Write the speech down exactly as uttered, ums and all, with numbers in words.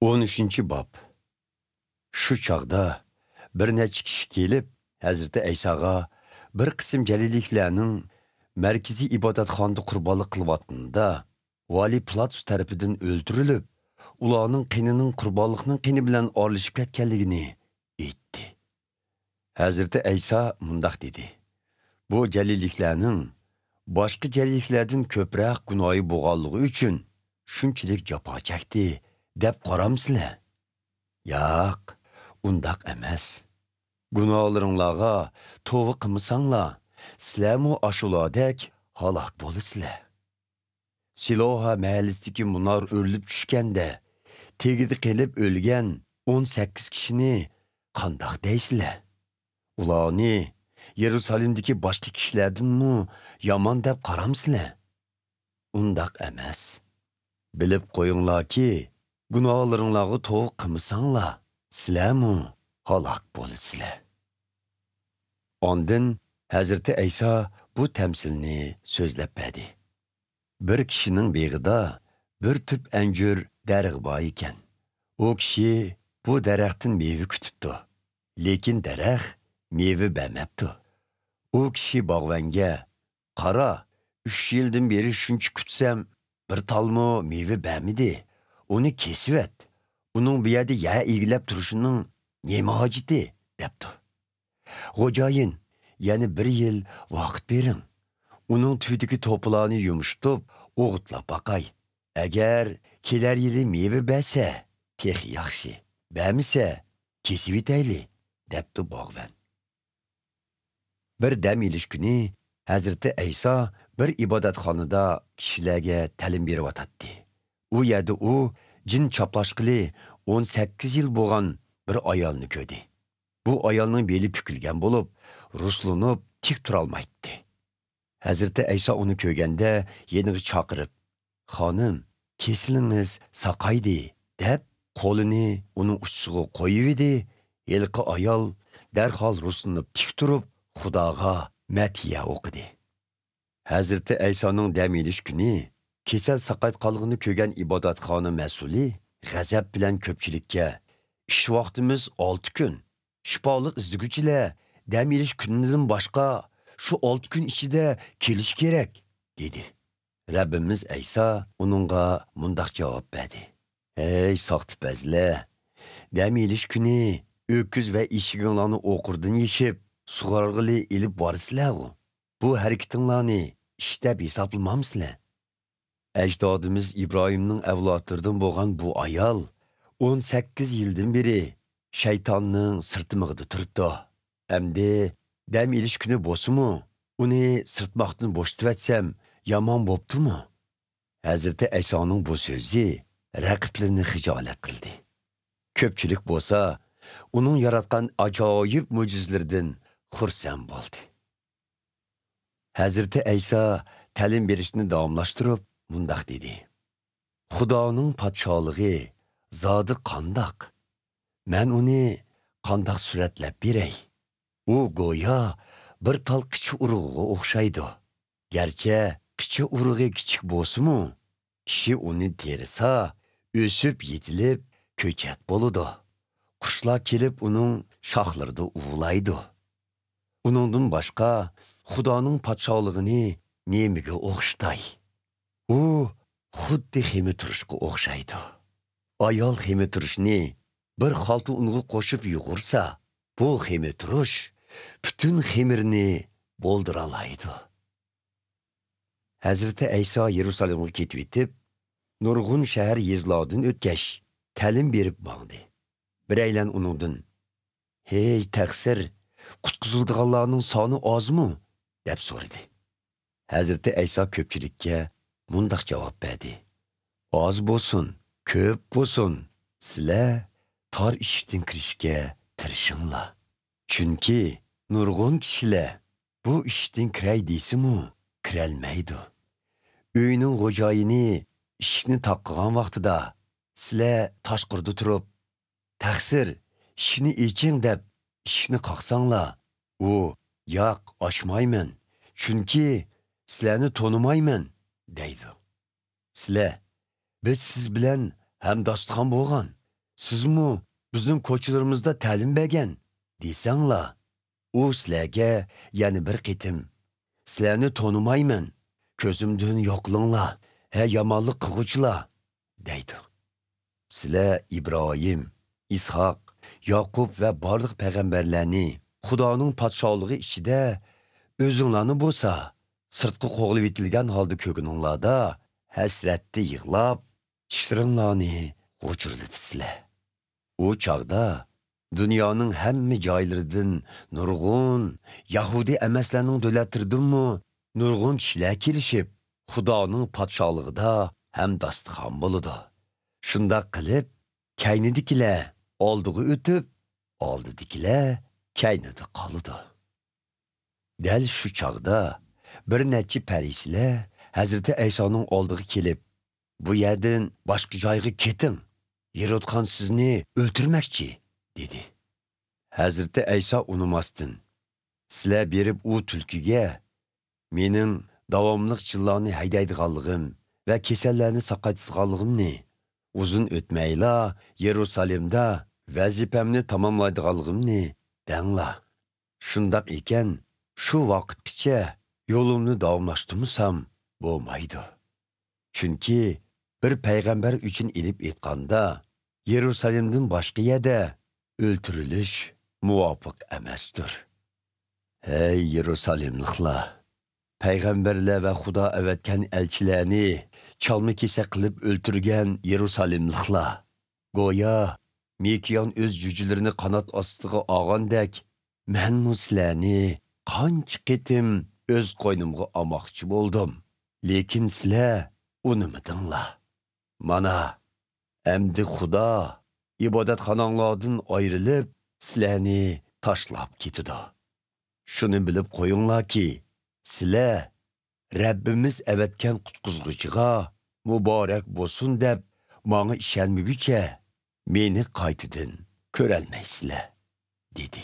ئون ئۈچىنچى باب. شۇ چاغدا بىر نەچچە كىشى كېلىپ، ھەزرىتى ئەيساغا بىر قىسىم جەلىلىكلەرنىڭ مەركىزىي ئىبادەتخانىدا قۇربانلىق قىلىۋاتقىنىدا، ۋالىي پىلاتۇس تەرىپىدىن ئۆلتۈرۈلۈپ، ئۇلارنىڭ قېنىنىڭ قۇربانلىقنىڭ قېنى بىلەن ئارىلىشىپ كەتكەنلىكىنى ئېيتتى. ھەزرىتى ئەيسا مۇنداق دېدى: «بۇ جەلىلىكلەرنىڭ باشقا جەلىلىكلەردىن كۆپرەك گۇناھى بولغانلىقى ئۈچۈن شۇنچىلىك جاپا چەكتى، دەپ قارامسىلەر؟ ياق، ئۇنداق ئەمەس. گۇناھلىرىڭلارغا توۋا قىلمىساڭلار، سىلەرمۇ ئاشۇلاردەك ھالاك بولىسىلەر. سىلوھا مەھەللىسىدىكى مۇنار ئۆرۈلۈپ چۈشكەندە، تېگىدە قېلىپ ئۆلگەن ئون سەككىز كىشىنى قانداق دەيسىلەر؟ ئۇلارنى يېرۇسالېمدىكى باشقا كىشىلەردىنمۇ يامان دەپ قارامسىلەر؟ ئۇنداق ئەمەس. بىلىپ قويۇڭلاركى، گۇناھلىرىڭلارغا توۋا قىلمىساڭلار، سىلەرمۇ ھالاك بولىسىلەر.» ئاندىن ھەزرىتى ئەيسا بۇ تەمسىلنى سۆزلەپ بەردى. بىر كىشىنىڭ بېغىدا بىر تۈپ ئەنجۈر دەرىخى بار ئىكەن. ئۇ كىشى بۇ دەرەختىن مېۋە كۈتۈپتۇ. لېكىن دەرەخ مېۋە بەرمەپتۇ. ئۇ كىشى باغۋەنگە: «قارا، ئۈچ يىلدىن بېرى شۇنچە كۈتسەم، بىر تالمۇ مېۋە بەرمىدى. ئۇنى كېسىۋەت. ئۇنىڭ بۇ يەردە يەر ئىگىلەپ تۇرۇشىنىڭ نېمە ھاجىتى؟» دەپتۇ. «خوجايىن، يەنە بىر يىل ۋاقىت بېرىڭ. ئۇنىڭ تۈۋىدىكى توپىلارنى يۇمشىتىپ، ئوغۇتلاپ باقاي. ئەگەر كېلەر يىلى مېۋە بەرسە، تېخى ياخشى. بەرمىسە، كېسىۋېتەيلى» دەپتۇ باغۋەن. بىر دەم ئېلىش كۈنى ھەزرىتى ئەيسا بىر ئىبادەتخانىدا كىشىلەرگە تەلىم بېرىۋاتاتتى. ئۇ يەردە ئۇ جىن چاپلاشقىلى ئون سەككىز يىل بولغان بىر ئايالنى كۆردى. بۇ ئايالنىڭ بېلى پۈكۈلگەن بولۇپ، رۇسلىنىپ تىك تۇرالمايتتى. ھەزرىتى ئەيسا ئۇنى كۆرگەندە يېنىغا چاقىرىپ: «خانىم، كېسىلىڭىز ساقايدى» دەپ، قولىنى ئۇنىڭ ئۇچىسىغا قويۇۋىدى. ھېلىقى ئايال دەرھال رۇسلىنىپ تىك تۇرۇپ، خۇداغا مەدھىيە ئوقۇدى. ھەزرىتى ئەيسانىڭ دەم ئېلىش كۈنى كېسەل ساقايتقانلىقىنى كۆرگەن ئىبادەتخانا مەسئۇلى غەزەپ بىلەن كۆپچىلىككە: «ئىش ۋاقتىمىز ئالتە كۈن. شىپالىق ئىزدىگۈچىلەر دەم ئېلىش كۈنىدىن باشقا شۇ ئالتە كۈن ئىچىدە كېلىشى كېرەك» دېدى. رەببىمىز ئەيسا ئۇنىڭغا مۇنداق جاۋاب بەردى: «ھەي ساختىپەزلەر! دەم ئېلىش كۈنى ئۆكۈز ۋە ئېشىكىڭلارنى ئوقۇردىن يېشىپ، سۇغارغىلى ئېلىپ بارىسىلەرغۇ؟ بۇ ھەرىكىتىڭلارنى ئىش دەپ ھېسابلىمامسىلەر؟ ئەجدادىمىز ئىبراھىمنىڭ ئەۋلادلىرىدىن بولغان بۇ ئايال ئون سەككىز يىلدىن بېرى شەيتاننىڭ سىرتىمىغىدا تۇرۇپتۇ. ئەمدى دەم ئېلىش كۈنى بولسىمۇ، ئۇنى سىرتماقتىن بوشىتىۋەتسەم، يامان بوپتۇمۇ؟» ھەزرىتى ئەيسانىڭ بۇ سۆزى رەقىبلىرىنى خىجالەت قىلدى. كۆپچىلىك بولسا ئۇنىڭ ياراتقان ئاجايىپ مۆجىزىلىرىدىن خۇرسەن بولدى. ھەزرىتى ئەيسا تەلىم بېرىشنى داۋاملاشتۇرۇپ مۇنداق دېدى: «خۇدانىڭ پادىشاھلىقى زادى قانداق؟ مەن ئۇنى قانداق سۈرەتلەپ بېرەي؟ ئۇ گويا بىر تال قىچا ئۇرۇغىغا ئوخشايدۇ. گەرچە قىچا ئۇرۇغى كىچىك بولسىمۇ، كىشى ئۇنى تېرىسا، ئۆسۈپ يېتىلىپ كۆچەت بولىدۇ. قۇشلار كېلىپ ئۇنىڭ شاخلىرىدا ئۇۋىلايدۇ. ئۇنىڭدىن باشقا خۇدانىڭ پادىشاھلىقىنى نېمىگە ئوخشىتاي؟ ئۇ خۇددى خېمىرتۇرۇشقا ئوخشايدۇ. ئايال خېمىرتۇرۇشنى بىر خالتا ئۇنغا قوشۇپ يۇغۇرسا، بۇ خېمىرتۇرۇش پۈتۈن خېمىرنى بولدۇرالايدۇ.» ھەزرىتى ئەيسا يېرۇسالېمغا كېتىۋېتىپ، نۇرغۇن شەھەر يېزىلاردىن ئۆتكەچ، تەلىم بېرىپ ماڭدى. بىرەيلەن ئۇنىڭدىن: «ھەي تەقسىر، قۇتقۇزۇلىدىغانلارنىڭ سانى ئازمۇ؟» دەپ سورىدى. ھەزرىتى ئەيسا كۆپچىلىككە مۇنداق جاۋاب بەردى: «ئاز بولسۇن، كۆپ بولسۇن، سىلەر تار ئىشىكتىن كىرىشكە تىرىشىڭلار. چۈنكى نۇرغۇن كىشىلەر بۇ ئىشىكتىن كىرەي دېسىمۇ، كىرەلمەيدۇ. ئۆينىڭ خوجايىنى ئىشىكنى تاقىغان ۋاقتىدا، سىلەر تاشقىرىدا تۇرۇپ، 'تەقسىر، ئىشىكنى ئېچىڭ' دەپ، ئىشىكنى قاقساڭلار، ئۇ، 'ياق، ئاچمايمەن، چۈنكى سىلەرنى تونۇمايمەن' دەيدۇ. سىلەر، 'بىز سىز بىلەن ھەمداستىخان بولغان، سىزمۇ بىزنىڭ كوچىلىرىمىزدا تەلىم بەرگەن، دېسەڭلار، ئۇ سىلەرگە يەنە بىر قېتىم، سىلەرنى تونۇمايمەن، كۆزۈمدىن يوقىلىڭلار، ھە يامانلىق قىلغۇچىلار، دەيدۇ. سىلەر ئىبراھىم، ئىسھاق، ياقۇپ ۋە بارلىق پەيغەمبەرلەرنى، خۇدانىڭ پادىشاھلىقى ئىچىدە ئۆزۈڭلارنى بولسا سىرتقا قوغلىۋېتىلگەن ھالدا كۆرگىنىڭلاردا ھەسرەتتە يىغلاپ، چىشلىرىڭلارنى غۇچۇرلىتىسىلەر. ئۇ چاغدا دۇنيانىڭ ھەممە جايلىرىدىن نۇرغۇن يەھۇدىي ئەمەسلەرنىڭ دۆلەتلىرىدىنمۇ نۇرغۇن كىشىلەر كېلىشىپ، خۇدانىڭ پادىشاھلىقىدا ھەمداستىخان بولىدۇ. شۇنداق قىلىپ، كەينىدىكىلەر ئالدىغا ئۆتۈپ، ئالدىدىكىلەر كەينىدە قالىدۇ. دەل شۇ چاغدا بىر نەچچە پەرىسىلەر ھەزرىتى ئەيسانىڭ ئالدىغا كېلىپ، «بۇ يەردىن باشقا جايغا كېتىڭ، ھېرودخان سىزنى ئۆلتۈرمەكچى» دېدى. ھەزرىتى ئەيسا ئۇنىماستىن، «سىلەر بېرىپ ئۇ تۈلكىگە مېنىڭ داۋاملىق جىنلارنى ھەيدەيدىغانلىقىم ۋە كېسەللەرنى ساقايتىدىغانلىقىمنى، ئۇزۇن ئۆتمەيلا يېرۇسالېمدا ۋەزىپەمنى تاماملايدىغانلىقىمنى دەڭلار. شۇنداق ئىكەن، شۇ ۋاقىتقىچە يولۇمنى داۋاملاشتۇرمىسام بولمايدۇ. چۈنكى بىر پەيغەمبەر ئۈچۈن ئېلىپ ئېيتقاندا، يېرۇسالېمدىن باشقا يەردە ئۆلتۈرۈلۈش مۇۋاپىق ئەمەستۇر. ھەي يېرۇسالېملىقلار! پەيغەمبەرلەر ۋە خۇدا ئەۋەتكەن ئەلچىلەرنى چالما-كېسەك قىلىپ ئۆلتۈرگەن يېرۇسالېملىقلار! گويا مېكىيان ئۆز جۈجىلىرىنى قانات ئاستىغا ئالغاندەك، مەنمۇ سىلەرنى قانچە قېتىم ئۆز قوينۇمغا ئالماقچى بولدۇم، لېكىن سىلەر ئۇنىمىدىڭلار. مانا، ئەمدى خۇدا ئىبادەتخاناڭلاردىن ئايرىلىپ، سىلەرنى تاشلاپ كېتىدۇ. شۇنى بىلىپ قويۇڭلاركى، سىلەر رەببىمىز ئەۋەتكەن قۇتقۇزغۇچىغا مۇبارەك بولسۇن دەپ ماڭا ئىشەنمىگۈچە، مېنى قايتىدىن كۆرەلمەيسىلەر» دېدى.